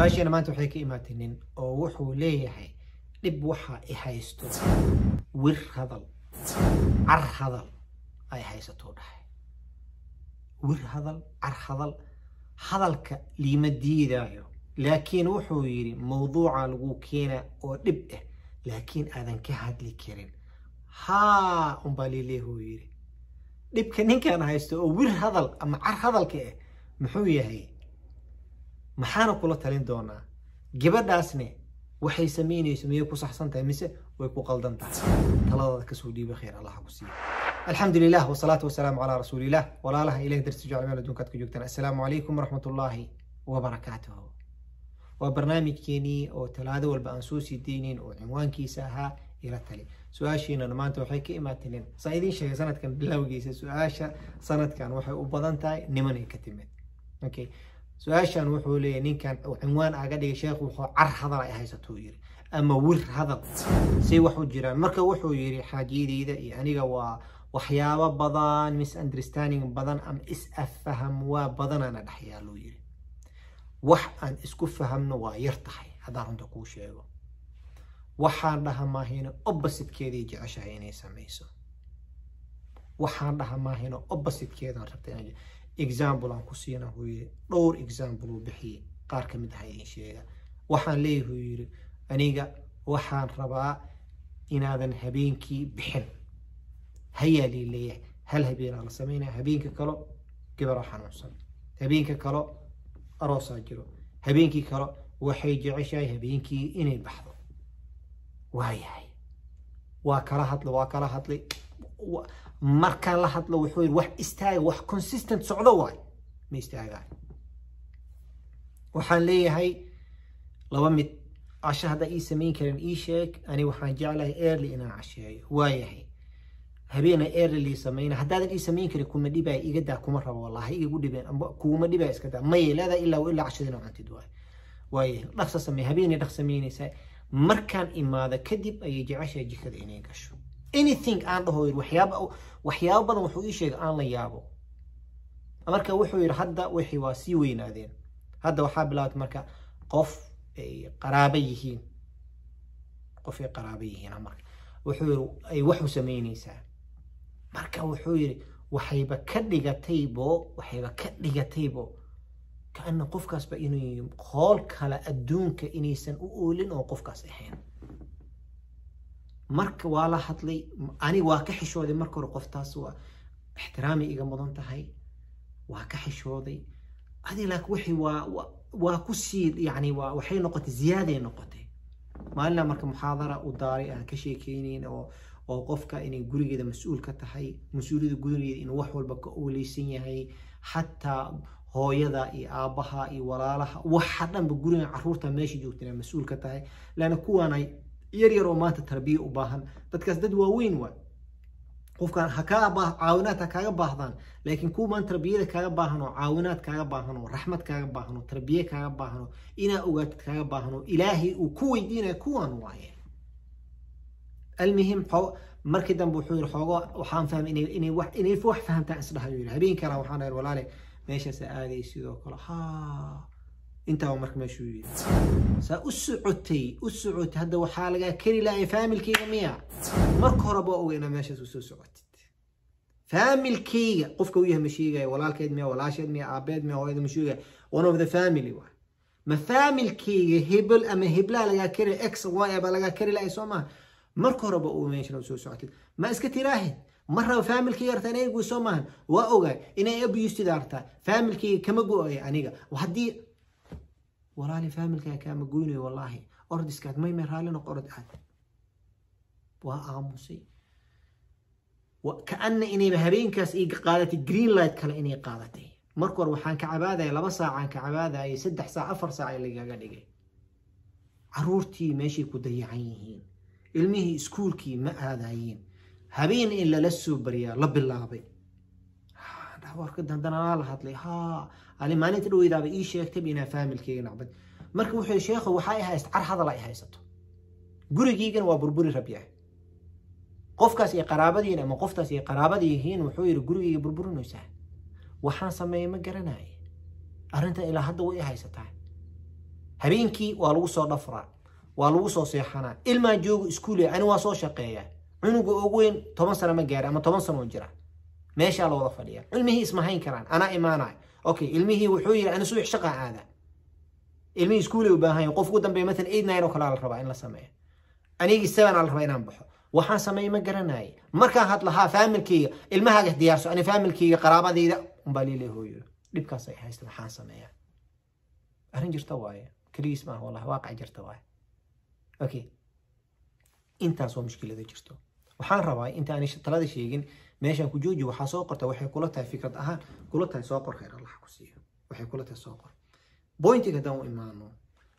Su-aasheena maanta waxay ka imaatay nin oo wuxuu leeyahay dhib waxa i haysto, wir hadal, car hadal ay haysatuu dhahay. Wir hadal, car hadal, hadalka liima diidaayo, laakiin wuxuu yidhi mawduuca lagu keena oo dhib ah laakiin aadan ka hadli karin. Haa, unbaa liileehuu yidhi dhibka ninkan haysto oo wir hadal ama car hadalka ah muxuu yahay? Maxaana kula talin doonaa? Gabadhaasne waxay samaynayso miyay ku saxsan tahay mise way ku qaldan tahay? Taladaada kasoo dhiiba, khayr Allah ku siiya. Alxamdu lilah wasalaatu wasalaamu calaa rasuulilah. Walaalaha Ilahi darsi jecel, meel adduunkaad ka joogtaan, assalaamu calaykum waraxmatullaahi wabarakaatuhu. Waa barnaamijkeenii oo talaado walba aan soo sii deynin oo cinwaankiisa ahaa Ila Tali. Su-aashiinana maanta waxay ka imaatay nin. Saan idiin sheegay sanadkan bilowgiisa, su-aasha sanadkan waxay u badan tahay nimanay ka timid. Okay, su-aashan wuxuu leeyahay ninkan uu cinwaan aga dhigay sheekhu, wuxuu car hadal ay haysatuu yiri ama wir hadal, say wax u jiraan? Marka wuxuu yiri xaajiyadeyda iyo aniga waa waxyaabo badan, misunderstanding badan ama is-afaham waa badanana dhex yaaluu yiri. Wax aan isku fahamno waa yar tahay. Haddaan runta kuu sheego, waxaan dhaha maahino oppositekeeday jeceshahay inay samayso. Waxaan dhaha maahino oppositekeedan rabta inay. Example aan ku siina, huu yiri. Dhowr example uu bixiyey, qaar ka mid ah idin sheega. Waxaan leeyahay, huu yiri, aniga waxaan rabaa inaadan habeenkii bixin. Hayaa lii leeyahay. Hal habeenaa la sameynaya, habeenka kalo gabaroo xanuunsan, habeenka kalo aroosaa jiro, habeenkii kalo waxay jeceshahay habeenkii inay baxdo. Waayahay, waa kala hadla, waa kala hadlay. Markaan la hadlo, wuxuu yidhi, wax istaaga, wax consistent socdo waay, ma istaagayo. Waxaan leeyahay laba mid: casho haddaa ii samayn karin ii sheeg, ani waxaan jeclahay early inaan casheeyo. Waayahay, habeena early lii samayna. Haddaadan ii samayn karin kuma dhibaya, iga daa, kuma rabo, wallahi igu dhibeen kuguma dhibaya, iska daa. Mayay leedahay, ilaa ilaa cashadina cuntid waay. Waayahay, dhaqsa samey, habeenay dhaq samaynaysaa. Markaan imaado kadib ayay jeceshahay jikada inay gasho. Anything aan dhaho, yidhi, waxyaabo badan wuxuu ii sheegay aan la yaabo. Marka wuxuu yidhi hadda wixii waa sii weynaadeen. Hadda waxaa bilaabatay marka qof ay qaraabo yihiin, qof ay qaraabo yihiin. Marka wuxuu yidhi ay waxu samaynaysaa. Marka wuxuu yidhi waxayba ka dhigataybo kaana qofkaasba inuu hool kale adduunka inaysan u oolin oo qofkaas ahayn. Marka waa la hadlay, ani waa ka xishooday marka hore. Qoftaas waa ixtiraamay iga mudan tahay, waa ka xishooday adi, laakiin wixii waa ku sii, yani waa waxay noqotay ziyaaday noqotay. Maalina marka muxaadara u daaray aan ka sheekeynayn oo qofka inay gurigeeda mas-uul ka tahay, mas-uuliyadda gurigeeda inuu wax walba ka ooleysan yahay, xataa hooyada iyo aabbaha iyo walaalaha, waxa dhanba gurigan caruurta meesha joogta inay mas-uul ka tahay, laana kuwaanay yar yar oo maanta tarbiya u baahan. Dadkaas dad waaweyn waay, qofkan ha kaa caawinaad ha kaaga baahdaan, laakiin kuwa maan tarbiyada kaaga baahan oo caawinaad kaaga baahan oo raxmad kaaga baahan oo tarbiye kaaga baahan oo inaa ogaatid kaaga baahan oo Ilaahay uu ku weydiinayo kuwan waaye. Almuhim, markii dambe wuxuu yiri xoogo waxaan fahmay inay wax fahamtaan isdhahayo. Yiri habeenkana waxaan dhahay, walaale, meeshaas aaday sidoo kale ha intaa. Marka meeshuu yiri saa u socotay, hadda waxaa lagaa keri lahay faamilkayga miya? Marka horeba oga inaa meeshaas usoo socotid. Faamilkayga qofka u yahay ma sheegayo, walaalkeed miya, walaasheed miya, aabeed miya, hooyada ma sheegayo. One of the family waay. Ma faamilkayga hebel ama heblaa lagaa keri, x y baa lagaa keri lahay, soo maaha? Marka horeba uu meeshan usoo socotid ma iska tiraahid ma rabo faamilkayga artaa inay goyso maahan. Waa ogaay inay abuse artaa, faamilkayga kama go-ayo aniga. Haddii walaali faamilkaaga kaama goynayo, wallaahi orod iskaad may raalli noq, orod aad. Waa aamusay, kaana inayba habeenkaas iga qaadatay green light kale inay qaadatay. Marka hore waxaan ka cabaadaya 2 saacaan ka cabaadayay, 3 saac, 4 saac ee lagaga dhigay. Caruurtii meeshay ku dayacan yihiin, ilmihii iskuulkii ma aadayeen, habeen in lala soo baryaa la bilaabay. Warka dandanaa la hadlay ha ali maalinta dhaweydaaba ii sheegtay inaa faamilkeyga nacbad. Marka wuxuu yidhi, sheekhu, waxaa i haysta car hadal ay haysato, gurigiygana waa burburi rabyahay. Qofkaas ay qaraabadiin ama qoftaas ay qaraabada yihiin, wuxuu yidhi, gurigeyga burburinaysaa. Waxaan sameeyey ma garanaye, arrintan ilaa hadda way i haysataa. Habeenkii waa lagu soo dhafraa, waa lagu soo seexanaa, ilmaa joogo iskuuliya, ani waa soo shaqeeyaa, cunuga ugu weyn 10 sano ma gaari ama 10 sano oo jira, meeshaa la wada fadhiya, ilmihii isma hayn karaan, anaa imaanayo. Okay, ilmihii wuxuu yidhi ani subax shaqa aada, ilmihii iskuulay u baahan yahay, qof ugu dambeeya matalan 8 9 oo kale la rabaa in la sameeyo, anigii 7 aa la rabaa inaan baxo, waxaan sameeyey ma garanaye. Markaan hadlahaa faamilkeyga, ilmahaaga diyaarso, ani faamilkeyga qaraabadayda unbaa liilay hooyo, dhibkaas ay haysta, maxaan sameeyaa? Arrin jirta waaye, keligiis maaha wallahi, waaqac jirta waaye. Okay, intaas waa mushkilada jirto. Waxaan rabaa inta aan talada sheegin meeshaan ku jooji, waxaa soo qorta waxay kula tahay fikrad ahaan kula tahay, soo qor, khayr Allah ku siiyo, waxay kula tahay soo qor. Pointiga haddaan u imaano,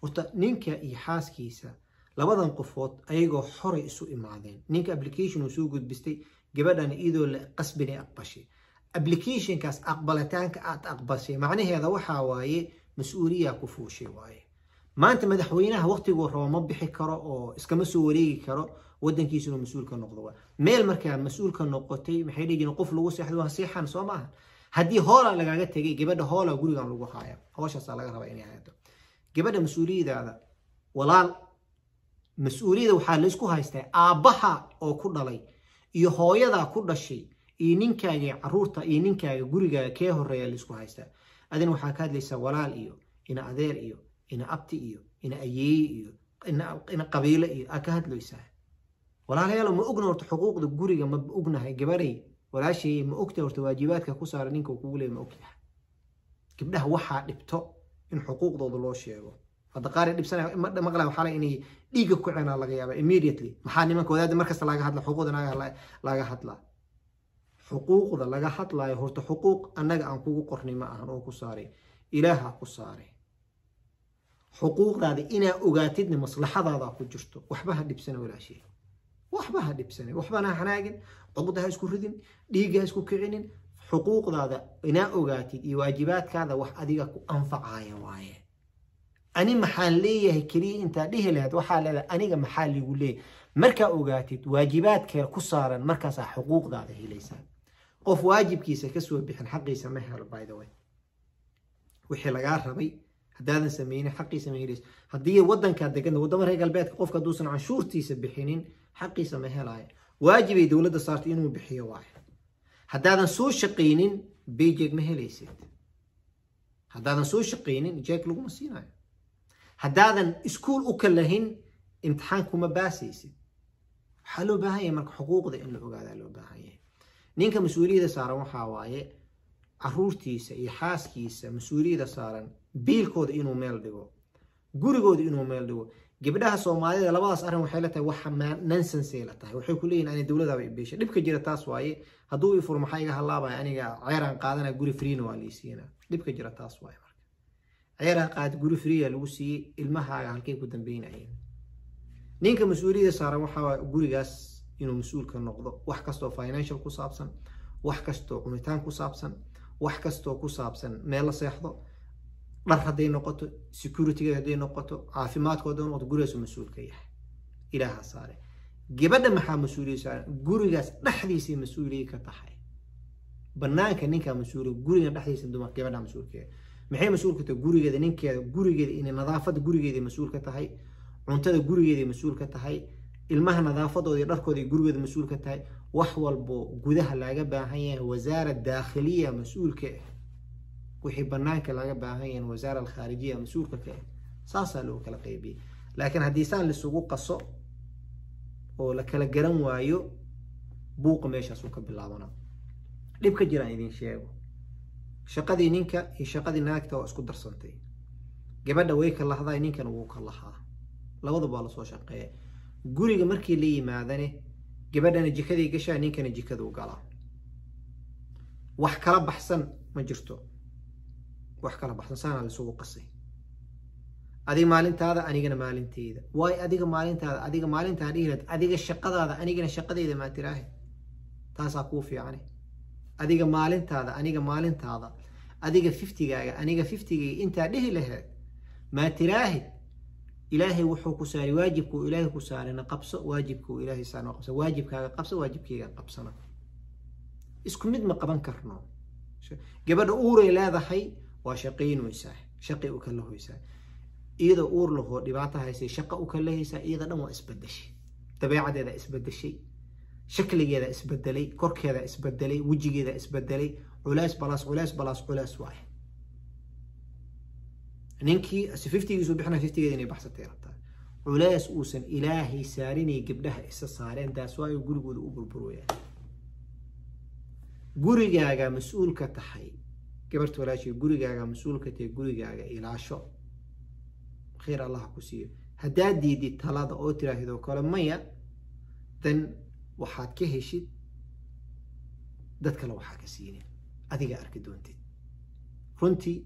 horta ninka iyo xaaskiisa labadan qofood ayagoo xoray isu imaadeen. Ninka application uu soo gudbistay, gabadhan iyadoo la qasbinay aqbashay. Applicationkaas aqbalitaanka aad aqbashay macnaheeda waxaa waaye mas-uuliyaa ku fuushay waaye. Maanta madaxweynaha waqtiguu rabo ma bixi karo oo iskama soo wareegi karo wadankiisa inuu mas-uul ka noqdo. Waa meel markaa mas-uul ka noqotay, maxay dhihi jireen, qof lagu seexdo waa seexan, soo maaha? Haddii hoolaa lagaaga tegay, gabadha hoolaa gurigan lagu haaya, hooshaasaa laga rabaa inay hayto gabadha mas-uuliyadaada. Walaal, mas-uuliyadda waxaa laysku haystaa aabbaha oo ku dhalay iyo hooyadaa ku dhashay iyo ninkaaga caruurta iyo ninkaaga gurigaaga kee horeeya laysku haystaa. Adina waxaa ka hadlaysaa walaal iyo ina adeer iyo ina abti iyo ina ayeeye iyo ina qabiilo iyo aa ka hadlaysaa. Walaalayaal, ma ogna horta xuquuqda guriga? Ma ognahay? Gabaray walaashay, ma ogtahay horta waajibaadka ku saaran ninka kugu leeyahay? Ma ogtahay? Gabdhaha waxaa dhibto in xuquuqdooda loo sheego. Hadda qaar ay dhibsanaya maqlaya, waxaa laga inay dhiigga ku cenaa laga yaaba immediately. Maxaa nimanka wadaadda markasta laga hadla, xuquuqda naga laga hadlaa? Xuquuqda laga hadlaayo horta xuquuq annaga aan kugu qornay ma ahan oo ku saaray, Ilaaha ku saaray. Xuquuqdaada inaa ogaatidna maslaxadaada ku jirto. Waxba ha dhibsana walaashay, waxba ha dhibsana, waxbana ha xanaagin, cuqda ha isku ridin, dhiigga ha isku kicinin. Xuquuqdaada inaa ogaatid iyo waajibaadkaada wax adiga ku anfacaya waaye. Ani maxaan leeyahay keliya intaa dhihi lahayd, waxaa leedahay aniga maxaa liigu leeyahay. Markaa ogaatid waajibaadkee ku saaran, markaasaa xuquuqdaada helaysaa. Qof waajibkiisa kasoo bixin xaqiisa ma helo. By the way, wixii lagaa rabay haddaadan sameynin xaqiisa ma helaysa. Haddii wadankaa degan, waddama reer galbeedka, qofka hadduusan canshuurtiisa bixinin xaqiisa ma helaayo. Waajibay dowladda saartay inuu bixiyo waayo. Haddaadan soo shaqaynin paycheck ma helaysid, haddaadan soo shaqaynin jeeg laguma siinayo, haddaadan iskuul u kalahin imtixaan kuma baasaysid. Waxaa loo baahan yahay marka xuquuqda in la ogaadaa loo baahan yahay. Ninka mas-uuliyadda saaran waxaa waaye caruurtiisa iyo xaaskiisa mas-uuliyadda saaran, biilkooda inuu meel dhigo, gurigooda inuu meel dhigo. Gabdhaha Soomaalida labadaas arrin waxay la tahay waxa nonsense ay la tahay. Waxay ku leeyihin ani dowladaba ibeesha. Dhibka jira taas waaye, hadduu i furo maxaa iga halaabaya? Aniga ceeraan qaadana, guri freena waa liisiina. Dhibka jira taas waaye. Marka ceeraan qaad, guri freeya lagu siiyey, ilmahaaga halkay ku dambeynayeen? Ninka mas-uuliyadda saaran waxaa waaye gurigaas inuu mas-uul ka noqdo, wax kastoo financial ku saabsan, wax kastoo cunitaan ku saabsan, wax kastoo ku saabsan meel la seexdo, dhar hadday noqoto, securityga hadday noqoto, caafimaadka hadday noqoto, gurigaasuu mas-uul ka yahay, Ilaaha saare. Gabadha maxaa mas-uuliyad saaran? Gurigaas dhexdiisay mas-uuliyad ka tahay. Banaanka ninkaa mas-uuliya, guriga dhexdiisa dumar gabadha mas-uul ka yahay. Maxay mas-uul ka tahay? Gurigeeda, ninkeeda, gurigeeda, inay nadaafadda gurigeeda mas-uul ka tahay, cuntada gurigeeda mas-uul ka tahay, ilmaha nadaafadooda iyo dharkooda iyo gurigeeda mas-uul ka tahay. Wax walbo gudaha laga baahan yahay wasaara daakhiliya mas-uulka ah, wixii banaanka laga baahan yahay wasaara alkhaarijiya mas-uulka ka ah. Saasaa loo kala qaybiyey. Laakiin haddii saan laisugu qaso oo la kala garan waayo, buuqa meeshaasuu ka bilaabanaa. Dhib ka jiraan idin sheego, shaqadii ninka iyo shaqadii naagta waa isku darsantay. Gabadha way ka lahdaa, ninkana wuu ka lahaa, labadaba waa lasoo shaqeeya. Guriga markii la yimaadane, gabadhana jikaday gashaa, ninkana jikaduu galaa. Wax kala baxsan ma jirto, wax kala baxsan saanaa laisugu qasay. Adiga maalintaada, anigana maalinteyda waay. Adiga maalintaada, adiga maalintaa dhihi lahayd, adiga shaqadaada, anigana shaqadeyda maa tiraahe? Taasaa kuu fiicane. Adiga maalintaada, aniga maalintaada, adiga 50gaaga, aniga 50gayga intaa dhihi lahayd maa tiraahid? Ilaahay wuxuu ku saaray waajibku, Ilaahay ku saarayna qabso, waajibku Ilaahay saarna qabso, waajibkaaga qabso, waajibkayga qabsana. Isku mid ma qaban karno. Gabadha uuray leedahay, waa shaqaynaysaa, shaqay u kala hoysaa. Iyadoo uur lahoo dhibaato haysay shaqo u kalahaysaa, iyada dhan waa isbedeshay, dabeecadeeda isbedeshay, shakligeeda isbedelay, korkeeda isbedelay, wejigeeda isbedelay. Culays balaas culays balaas culays waaye. Ninkii si 50-giisu bixina, 50-geeda inay baxsatay rabtaa. Culays uusan Ilaahay saarinay gabdhaha isa saareen, taas waayo gurigooda u burburayaan. Gurigaaga mas-uulka tahay, gabarta walaashii, gurigaaga mas-uulka tahay, gurigaaga ilaasho, khayr Allah ku siiyo. Haddaad diidid talada oo tiraahdo kale maya, dan waxaad ka heshid dad kale waxaa ka siinin adiga arki doontid. Runtii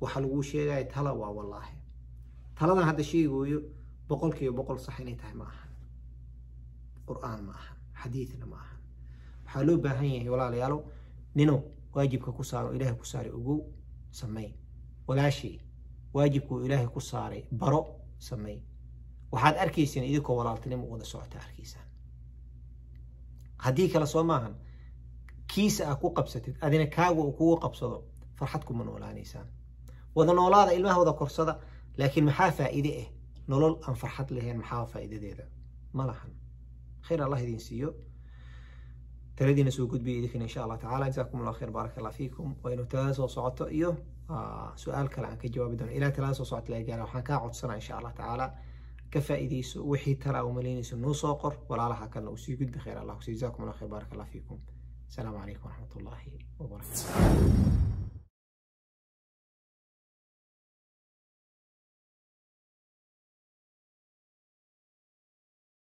waxaa laguu sheegaya tala waa, wallaahi taladan hadda sheegayo 100% sax inay tahay ma ahan, Qur-aan ma ahan, xadiidna ma ahan. Waxaa loo baahan yahay, walaalayaalo, nino waajibka ku saaro Ilaahay ku saaray ogow, samey. Walaashay, waajibkuu Ilaahay ku saaray baro, samey. Waxaad arkaysaan idinkoo walaaltinimo wada socota arkaysaan. Haddii kale soo maahan, kiisa aa ku qabsatid, adina kaaga uu kugu qabsado, farxad kuma noolaanaysaan. Wada noolaada, ilmaha wada korsada, laakiin maxaa faa'iide ah nolol aan farxad lahayn? Maxaa faa'iidadeeda? Ma lahan. Khayr Allah idin siiyo. Taladiina soo gudbiya idinkana, insha Allah tacaala. Jazaakum Allah khayr, baaraka Allah fiikum. Waa inuu talada soo socoto iyo su-aal kale aan ka jawaabi doono. Ilaa talada soo socota laga gaara, waxaan kaa codsanaa, insha Allah tacaala, ka faa'iidayso. Wixii tala u malaynayso noo soo qor, walaalaha kalena usii gudbi. Khayr Allah kusiiyo. Jazaakum Allah khayr, baaraka Allah fiikum. Asalaamu calaykum waraxmat ullaahi wabarakaatu.